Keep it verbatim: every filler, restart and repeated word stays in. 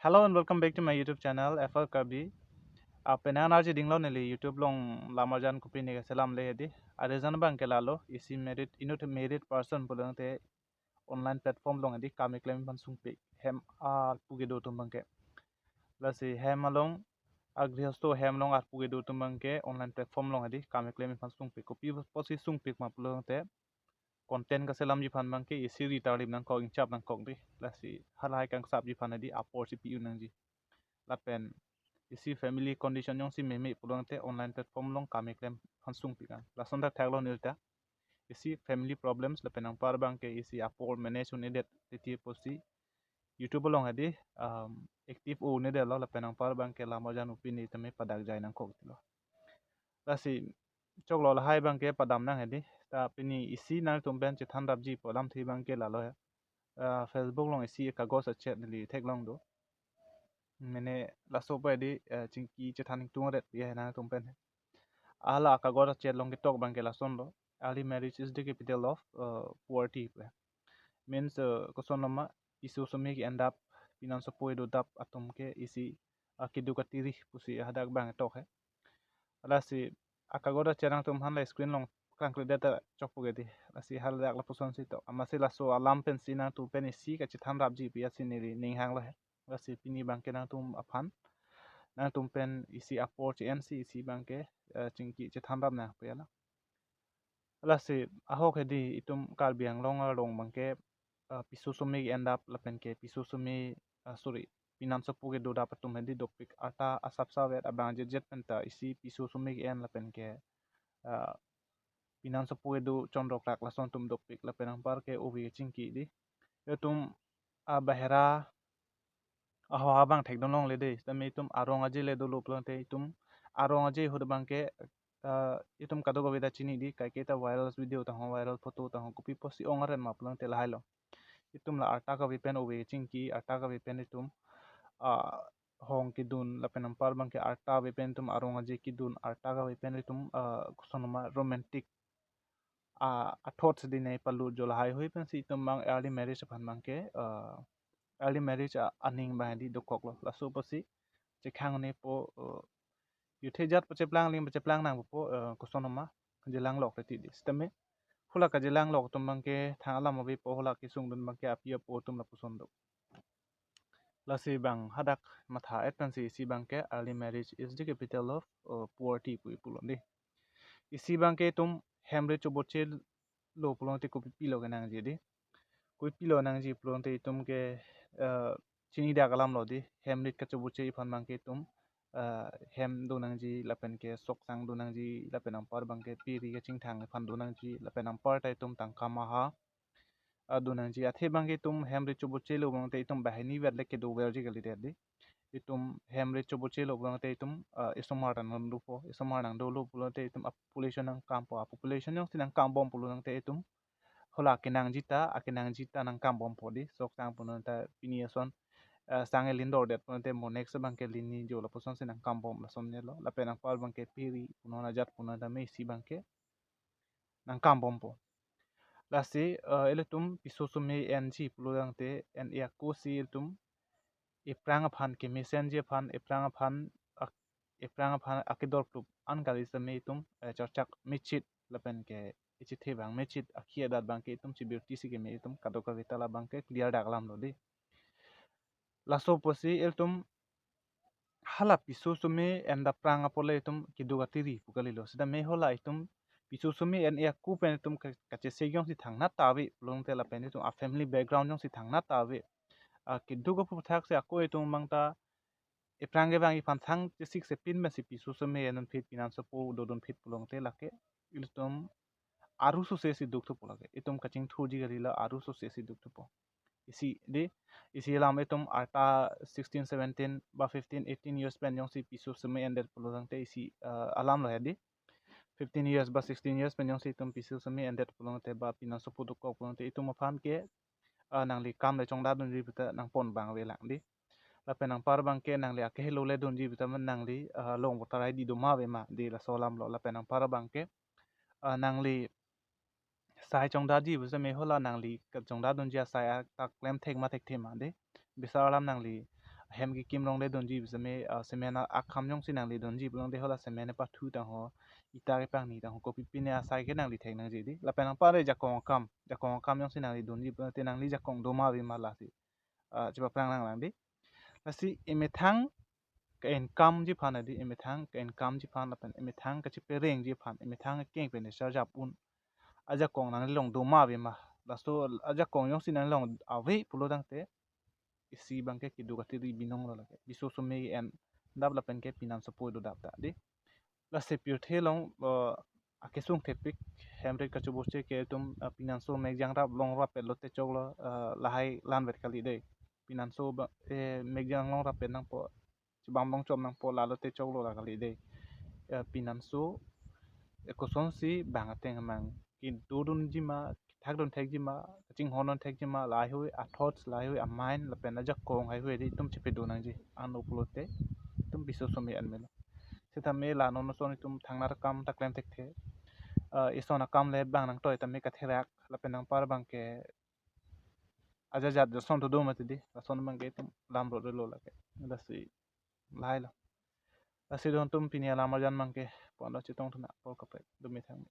Hello and welcome back to my YouTube channel, F R Karbi. Ah, penang arje dinglo neli YouTube along lam arjan kopine kaselamle hedi. Arejan abangke lalo, isi married, inut married person pulote online platform along hedi kam keklem aphan sungpik. Hem arpu kedo atum abangke. Lasi hem along, agrihosto hem along arpu kedo atum abangke online platform along hedi kam keklem aphan sungpik. Kopi apotsi sungpik ma pulote, content kaselamji aphan abangke isi ri tarlip nangkok, ingchap nangkok dei. Lasi halahai kangsapji aphan hedi apor si pi-un nangji. Lapen isi family condition jongsi meme pulote online platform along kam keklem aphan sungpik an. Lason thakthak lo nelita. Isi family problems lapen anpar abangke isi apor manage un-edet titi apotsi YouTube along hedi, um, active un-edet lo, lapen anpar abangke lam arjan kopine tame padak jai nangkok ti lo. Lasi choklo, lahai abangke padam nang hedi. Ta pini isi nangtum pen chethan rapji pu alamthe abangke lalo he. Ah, Facebook along isi kagos achet neli theklong do. Mane laso pu hedi, eh, chingki chethan ingtung ret pi he nangtum pen he. Hala kagos achet along ketok abangke lason lo. Early marriage is the capital of, uh, poverty pu he. Means, uh, koson lo ma, piso sumi ke-endap, pinan sopo kedodap atum ke isi, uh, keduk atiri pusi hadak abang tok he. Lasi akagos achet nangtum aphan la screen along kangkle data chokpo ke dei. Lasi haladak lapuson si tok. Amatsi laso alam pensi nangtum pen isi kachethan rapji pu ya si neli ning hang lo he. Lasi pini abangke nangtum aphan, nangtum pen isi apor che-en si isi abangke, eh, chingki chethan rap nang pu ya la. Lasi ahok hedi itum Karbi Anglong arong abangke, eh, piso sumi ke-endap lapen ke piso sumi, eh, sorry, pinan sopo kedodap atum hedi dopik arta asap savet abang jetjet penta isi piso sumi ke-en lapen ke, eh, pinan sopo kedo chondrok lak lason atum dopik lapen anpar ke ove kachingki dei. Itum, ah, bahera aho abang thekdun longle dei. Sitame itum arong aje le dolo pulote itum arong aje ahut abangke, ah, itum kadokave ta chini dei, kaike ta viral video ta ho, viral photo ta ho, kopi apotsi ong aren ma pulote lahai lo. Itum la arta kave pen ove chingki, arta kave pen itum, ah, hong kedun lapen anpar abangke arta kave pen itum arong aje kedun, arta kave pen itum, ah, koson ma romantic, ah, a thoughts dei ne palut jo, lahai hui pensi itum abang early marriage aphan abangke, ah, early marriage a aning abang hedi dokok lo. Laso apotsi chekhang ne po, uh, juthe jat pacheplang aling pacheplang nang po, uh, koson ma jelang lok titi dei. Sitame hala kajelang lok atum abangke thang alam ave po, hala kesung dun abangke api apo atum lapuson do. Lasi abang hadak matha et pensi isi abangke early marriage is the capital of, uh, poverty pu pulo dei. Isi abangke itum hem rit choboche lo pulote kopi pilo kenangji dei. Kopi pilo nangji pulote itum ke, eh, chini dak alam lo dei. Hem rit kachoboche aphan abangke itum, eh, hem do nangji lapen ke soksang do nangji lapen anpar abangke piri kachingthang aphan do nangji lapen anpar ta itum tangka maha, ah, do nangji. Athe abangke itum hem rit choboche lo abangte itum banghini vet le kedo verji kalidet dei. Itum hem rit choboche lo abangte itum, ah, isomar ta nangdopo, isomar nangdolo pulote itum a population nangkampo, a population jongsi nangkambom pulo tangte itum hala kenangji ta, akenangji ta nangkambompo dei. Soksang punon ta pini ason, ah, sang elin dordet punon te mo next abangke lin ni jo lapuson si nangkambom lason ne lo. Lapen anpar abangke piri punon ajat punon tame isi abangke nangkambompo. Lasi, eh, ilitum piso sumi enji pulo tangte en-e ako si ilitum ephrang aphan kemesenji aphan, ephrang aphan ak-, ephrang aphan akedorplup an kali sitame itum, eh, charchak mechit lapen ke echethe abang mechit, akhi adat abangke itum chibirti si keme itum kadokave ta labangke clear dak alam lo dei. Laso apotsi ilitum hala piso sumi en-e aphrang apot le itum keduk atiri pu kalilo. Sitame hala itum piso sumi en-e ako pen itum ka-, kachesik jongsi thangnat ta ave pulote lapen itum a family background jongsi thangnat ta ave, ah, keduk aputhak si ako itum abang ta ephrang kevangji aphan thang chesik sepin pensi piso sumi en-un phit, pinan sopo dodun phit pulote lake ilitum aru sose si duk thupo lake. Itum kachingthurji kalilo, aru sose si duk thupo. Isi dei, isi alam itum arta sixteen, seventeen ba fifteen, eighteen years pen jongsi piso sumi endet pulo tangte isi, eh, alam lo hedi. Fifteen years ba sixteen years pen jongsi itum piso sumi endet pulo tangte ba pinan sopo dokok pulo tangte itum aphan ke, eh, nangli kam le chongda dunji pu ta nangpon abang ave lang dei. Lapen anpar abangke nangli akehelo le dunji pu ta ma nangli, eh, long voter I D do ma ave ma dei, laso alam lo. Lapen anpar abangke, eh, nangli sai chongdaji pu sitame hala nangli kachongda dunji asai a ta klem thek ma thekthe ma dei. Bisar alam nangli, hem kekim along le dunji pu seme, ah, cement a-, akam jongsi nangli dunji pu along de hala cement pathu tang ho, ita kepangni tang ho, kopi pine asai ke nangli thek nangji di. Lapen anpar ajakong akam, jakong akam jongsi nangli dunji pu te nangli jakong doma ave ma lasi, ah, chepaphrang nanglang di. Lasi emethang ke-income ji aphan di, emethang ke-income ji aphan lapen emethang kachepereng ji aphan, emethang kekeng pen charge up un ajakong nangli along doma ave ma. Laso ajakong jongsi nangli along ave pulo tangte, isi abang ke kedo katiri binong lo lake. Biso some en dap lapen ke pinanso poi do dap ta di. Lasi pirthe along, eh, akesung thepik hem ret kachoboche ke itum, eh, pinanso mekjang rap long rap pet lote choklo, eh, lahai lanvet kali dei. Pinanso ba, eh, mekjang long rap pet nangpo, chibam long chom nangpo, lalote choklo la kali dei. Eh, pinanso, eh, kosonsi bang ateng amang kedo dunji ma, kethak dun thekji ma, kachinghon dun thekji ma, lahai hui a-thoughts, lahai hui a-mind, lapen ajakong haihui di itum chepedo nangji. Ano pulote itum biso some an melo. Setame la non ason itum thangnar akam ta klem thekthe. Eh, ison akam le bang nangtoi tame katherak, lapen anpar abang ke ajajat jason todo mati di, lason abang ke itum lam rot lo lake. Lasi lahai lo. Lasi don atum pini alam arjan abang ke pon lo, chetong thuna, apor kaprek, dumi thang.